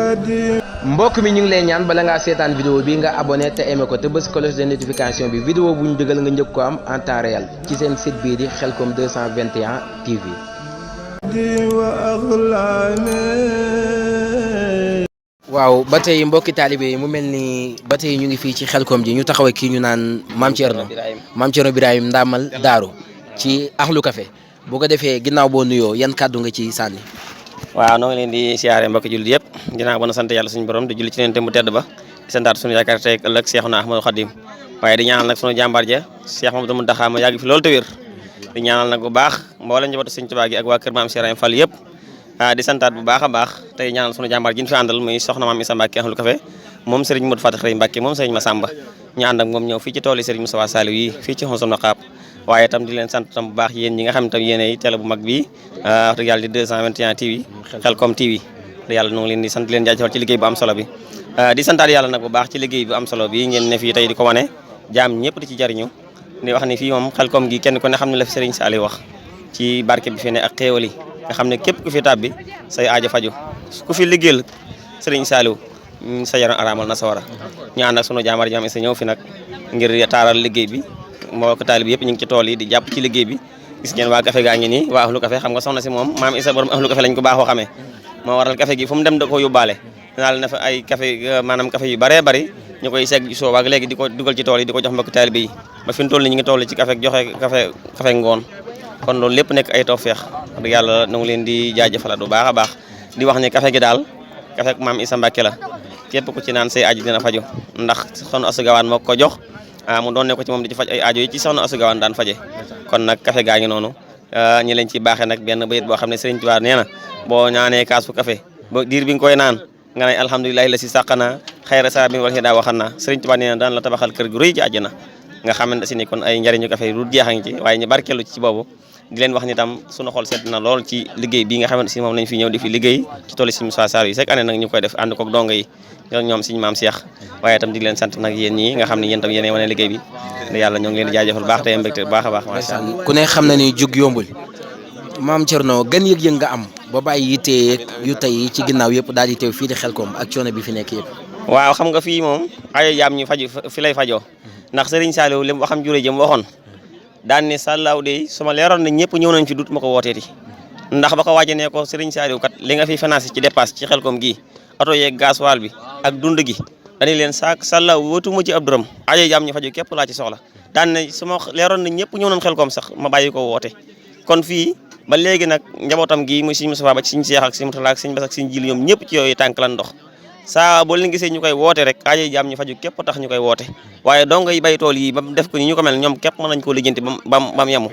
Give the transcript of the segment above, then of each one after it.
mbokk mi ñu ngi lay ñaan bala ngaa seetaan vidéo bi nga abonné te aimé ko te bës cloche de notification bi vidéo bu ñu dugal nga njëkk ko am en temps réel ci seen site bii di Khelcom 221 TV. waaw ba tey mbokki taalibe yi mu mel ni ba tey ñu ngi fii ci Khelcom ji ñu taxaw kii ñu naan Mame Thierno Birahim Ndamal Daaru ci Ahlou Café boo ko defee ginnaaw boo nuyoo yan kàddu nga ci sànni. waaw noo ngi leen di siyaare mbokki jullit yëpp ginnaaw ba na sant yàlla suñu borom di julli ci nente mu tedd ba di santaat suñu yaakaar tey ëllëg Seexuna Ahmadou Khadim waaye di ñaanal nag suñu jàmbaar ja Cheikh Mamadou Mountakha ma yàgg fi loolu te wér di ñaanal nag bu baax mboolem njabootu Sëriñ Tuubaa gi ak waa kër Maam Cheikh Ibrahima Fall yëpp di santaat bu baax a baax tey ñaanal suñu jàmbaar ji ñu fi àndal muy soxna Maam Issa Mbacke Ahlou Café moom Serigne Modou Faty Khary Mbacke moom Serigne Massamba ñu ànd ak moom ñëw fii ci tool yi Serigne Moustapha Saliou yi fii ci Xonsul Maqaab waaye itam di leen sant tam bu baax yéen ñi nga xam ne tam yéenay télé bu mag bi wax dëgg yàlla di 221 TV Khelcom TV yàlla nu ngi leen di sant leen jaajëfal ci liggéey bu am solo bi di santaat yàlla nag bu baax ci liggéey bu am solo bi ngeen ne fii tey di ko wane jaam ñëpp di ci jariñu di wax ni fii moom Khelcom gi kenn ku ne xam ne la fi Serigne Saliou wax ci barke bi fi ne ak xéewal yi nga xam ne képp ku fi tàbbi say aajo faju ku fi liggéeyal Serigne Saliou sa yaram araamal na sa war a ñu ànd ak sunu jaamar jam isa ñëw fi nag ngir taaral liggéey bi moo ko taalib yëpp ñu ngi ci tool yi di jàpp ci liggéey bi gis ngeen waa café gaa ngi nii waa Ahlou Café xam nga soxna si moom Maam Issa borom Ahlou Café lañ ko baaxoo xamee moo waral café gi fu mu dem da ko yóbbaale daal na fa ay café maanaam café yu baree bari ñu koy segg soo waag léegi di ko dugal ci tool yi di ko jox mbokk taalib yi ba fi mu toll ni ñu ngi toll ci café joxe café ngoon kon loolu lépp nekk ay tawfeex dëgg yàlla nu ngi leen di jaajëfalaat bu baax a baax di wax ne café gi daal café Maam Issa Mbacke la képp ku ci naan say aajo dina faju ndax soxna Astou Gawane moo ko jox mu doon ne ko ci moom di ci faj ay aajo yi ci soxna Astou Gawane daan faje kon nag café gaa ngi noonu ñi leen ci baaxee nag benn bayit boo xam ne Serigne Touba nee na boo ñaanee kaasu café ba diir bi nga koy naan nga ne alhamdulilahi la si sàqana xayra sa bi wal daa waxan na Serigne Touba nee na daan la tabaxal kër gu rëy ci àjjana nga xamante si ni kon ay njariñu café du jeexañ ci waaye ñu barkeelu ci boobu di leen wax ni tam sunu xol sedd na lool ci liggéey bi nga xamante si moom lañ fi ñëw di fi liggéey ci tool Serigne Moustapha Saliou yi chaque année nag ñu koy def ànd koog donga yi ñoom Serigne Maam Cheikh waaye itam di leen sant nag yéen ñi nga xam ne yéen tam yéen wane liggéey bi yàlla ñoo ngi leen di jaajëfal baax tey mbégte bu baax a baax macha Allah ku ne xam na ni jug yombul Mame Thierno gën yëg-yëg nga am ba bàyyi yitte yu tey ci ginnaaw yëpp daal di teew fii di Khelcom ak coono bi fi nekk yëpp. waaw xam nga fii moom aajo jaam ñu faju fi lay fajoo ndax Serigne Saliou li mu waxam jure jëm waxoon daan ne sàllaaw de su ma leeroon ne ñëpp ñëw nañ fi dut ma ko wooteeti ndax ba ko waaje ne ko Serigne Saliou kat li nga fi financé ci dépasse ci Khelcom gii oto yeeg gasoil bi ak dund gi dañu leen saak sàllaaw wóotuma ci ab dërëm aajo jaam ñu faju képp laa ci soxla daan ne su ma leeroon ne ñëpp ñëw nañ Khelcom sax ma bàyyi ko woote kon fii ba léegi nag njabootam gi muy Serigne Moustapha ba ci Serigne Cheikh ak Serigne Mourtala ak Serigne Bass ak Serigne Jili ñoom ñëpp ci yooyu tànk lan dox saa boo leen gisee ñu koy woote rek aajo jaam ñu faju képp tax ñu koy woote waaye donga yi bay tool yi ba def ko ni ñu ko mel ñoom képp mën nañ koo lijjanti bam yemu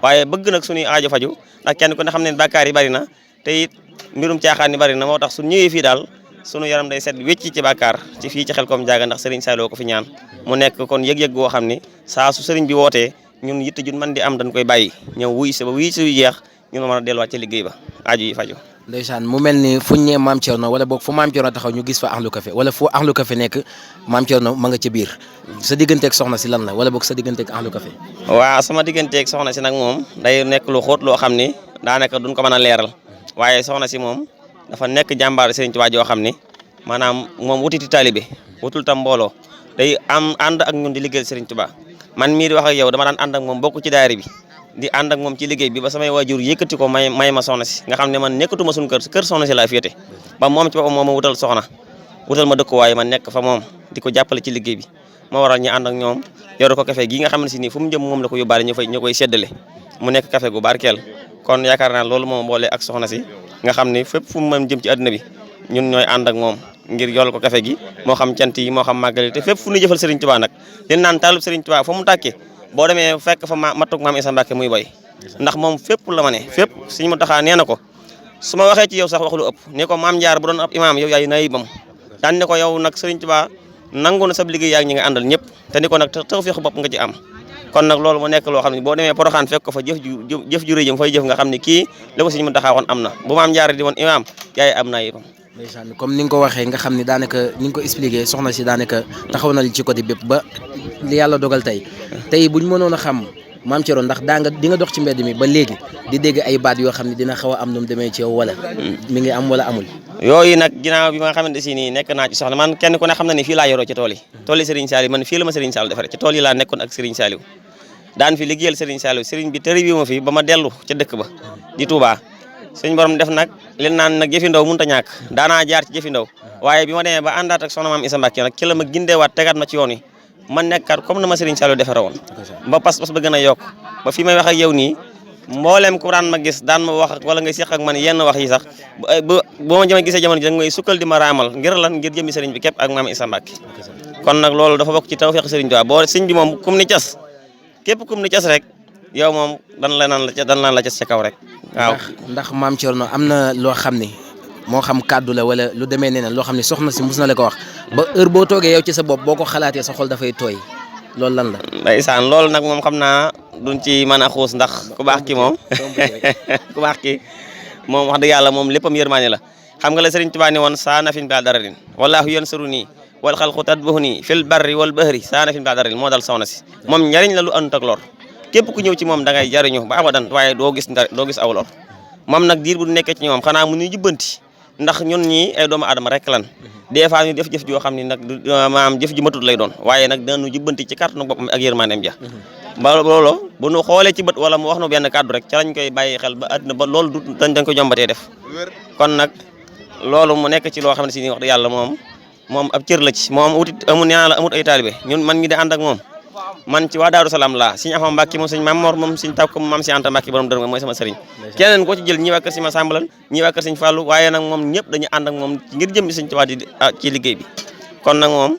waaye bëgg nag suñuy aajo faju ndax kenn ku ne xam ne bàkkaar yi bari na te it mbirum caaxaan yi bari na moo tax su ñëwee fii daal sunu yaram day set wécc ci bàkkaar ci fii ci Khelcom jaaga ndax Serigne Saliou ko fi ñaan mu nekk kon yëg-yëg goo xam ni saa su Serigne bi wootee ñun yitte jun man di am dañ koy bàyyi ñëw wuy si ba wuy si jeex ñun mën a delluwaat ci liggéey ba aajo yi faju ndeysaan mu mel ni fuñ ne Mame Thierno wala boog fu Mame Thierno taxaw ñu gis fa Ahlou Café wala fu Ahlou Café nekk Mame Thierno ma nga ca biir sa digganteeg soxna si lan la wala boog sa digganteeg Ahlou Café. waaw sama digganteeg soxna si nag moom day nekk lu xóot loo xam ni daanaka duñ ko mën a leeral waaye soxna si moom dafa nekk jàmbaar Serigne Touba joo xam ni maanaam moom wutiti taalibe wutul tam mbooloo day am ànd ak ñun di liggéeyal Serigne Touba man mii di wax ak yow dama daan ànd ak moom bokk ci daayira bi di ànd ak moom ci liggéey bi ba samay waajur yëkkati ko may ma soxna si nga xam ne man nekkatuma suñu kër soxna si laa féete ba moom ci boppam moom ma wutal soxna wutal ma dëkkuwaay ma nekk fa moom di ko jàppale ci liggéey bi moo waral ñu ànd ak ñoom yoru ko café gi nga xam ne si nii fu mu jëm moom la ko yóbbaale ñu koy séddale mu nekk café gu barkeel kon yaakaar naa loolu moom boole ak soxna si nga xam ne fépp fu mu mën jëm ci àdduna bi ñun ñooy ànd ak moom ngir yool ko café gi moo xam cant yi moo xam màggal yi te fépp fu ñu jëfal Serigne Touba nag leen naan taalub Serigne Touba fa mu tàkkee boo demee fekk fa matug Maam Issa Mbacke muy boy ndax moom fépp la ma ne fépp Serigne Mountakha nee na ko su ma waxee ci yow sax wax lu ëpp ni ko Maam Jaar bu doon ab imaam yow yaay naayibam daan ne ko yow nag Serigne Touba nangu na sab liggéey yaa ngi ñi nga àndal ñëpp te ni ko nag tawfeex bopp nga ci am kon nag loolu mu nekk loo xam ne boo demee Porokhane fekk ko fa jëf ju rëy jëm fay jëf nga xam ne kii la ko Serigne Mountakha woon am na bu Maam Jaar di woon imaam yaay am naayibam ndeysaan comme ni nga ko waxee nga xam ne daanaka ni nga ko expliqué soxna si daanaka taxaw na ci côté bépp ba li yàlla dogal tey buñ mënoon a xam Mame Thierno ndax di nga dox ci mbedd mi ba léegi di dégg ay baat yoo xam ne dina xaw a am nu mu demee ci yow wala mi ngi am wala amul. yooyu nag ginnaaw bi nga xamante si nii nekk naa ci soxna man kenn ku ne xam na ni fii laa yoroo ci tool yi Serigne Saliou man fii la ma Serigne Saliou defare ci tool yi laa nekkoon ak Serigne Saliou daan fi liggéeyal Serigne Saliou Serigne bi tëri bi ma fi ba ma dellu ca dëkk ba di Touba suñ borom def nag leen naan nag jëfi ndaw mënut a ñàkk daanaa jaar ci jëfi ndaw waaye bi ma demee ba àndaat ak soxna maam Issa Mbacke nag ci la ma gindeewaat tegaat ma ci yoon wi man nekkaat comme na ma Serigne Saliou defare woon ba pas-pas ba gën a yokk ba fi may wax ak yow nii mboolem ku daan ma gis daan ma wax wala ngay seq ak man yenn wax yi sax boo ma jëmee gisee jamono ji da ngay sukkal di ma raamal ngir lan ngir jëmmi Serigne bi képp ak maam Issa Mbacke kon nag loolu dafa bokk ci tawfeex Serigne Touba boo sëñ bi moom kum ni cas képp kum ni cas rek yow moom dan naan la cas ca kaw rek waaw ndax maam Thierno am na loo xam ni moo xam kàddu la wala lu demee neneen loo xam ne soxna si mus na la ko wax ba heure boo toogee yow ci sa bopp boo ko xalaatee sa xol dafay tooy loolu lan la. ndeysaan loolu nag moom xam naa duñ ci mën a xuus ndax ku baax ki moom ku baax ki moom wax dëgg yàlla moom léppam yërmaane la xam nga la Serigne Touba ne woon saa nafin bi dararin wallaahu yansuruni wal xalqu tatbuhuni fil barri wal bahri saa nafin bi dararin moo dal soxna si moom njariñ la lu ànd ak lor képp ku ñëw ci moom da ngay jariñu ba abadan waaye doo gis aw lor moom nag diir bu nekkee ci ñoom xanaa mu ñuy jubbanti ndax ñun ñii ay doomu aadama rek lan des fois ñu def jëf joo xam ne nag maanaam jëf ji matut lay doon waaye nag dinañu jubbanti ci kàttanu boppam ak yërmandeem ja ba loolu bu ñu xoolee ci bët wala mu wax nu benn kàddu rek ca lañ koy bàyyi xel ba àdduna ba loolu du dañ ko jombatee def kon nag loolu mu nekk ci loo xam ne si ni wax dëgg yàlla moom ab cër la ci moom utit amul nee naa la amut ay taalibe ñun man mi di ànd ak moom man ci waa Daaru Salaam laa Sëñ Axma Mbàkke moom Sëñ Maam Mor moom Sëñ Takku Maam Si Anta Mbàkke borom dërëm mooy sama sëriñ keneen koo ci jël ñi waa kër Sëñ Masamba lan ñi waa kër Sëñ Fallu waaye nag moom ñëpp dañu ànd ak moom ngir jëmmi Sëñ Tuubaa ci liggéey bi kon nag moom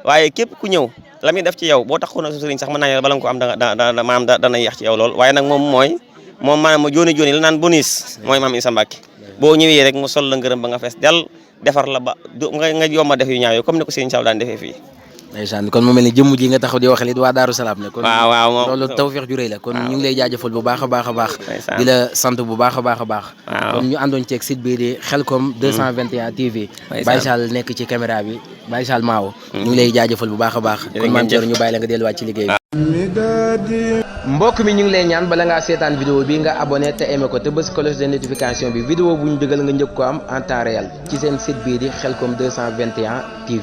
waaye képp ku ñëw la muy def ci yow boo taxoon ak sa sëriñ sax mën naa bala nga ko am maam dana yeex ci yow lool waaye nag moom maanaam ma jooni la naan bonus mooy Maam Issa Mbàkke boo ñëwee rek mu sol la ngërëm ba nga fees del defar la ba nga yomba def yu ñaaw yow comme ni ko Sëriñ Saliou daan defee fii ndeysaan kon mu mel ni jëmm ji nga taxaw di waxal it waa Daaru Salaam ne kon waaw moom loolu tawfeex ju rëy la kon ñu ngi lay jaajëfal bu baax a baax a baax di la sant bu baax a baax a baax kon ñu àndoon ceeg site bii di Khelcom 221 TV Baye Sall nekk ci caméra bi Baye Sall Maawo ñu ngi lay jaajëfal bu baax a baax kon maam Thierno ñu bàyyi la nga delluwaat ci liggéey bi mbokk mi ñu ngi lay ñaan bala ngaa seetaan vidéo bi nga abonné te aimé ko te bës cloche de notification bi vidéo bu ñu dugal nga njëkk ko am en temps réel ci seen site bii di Khelcom 221 TV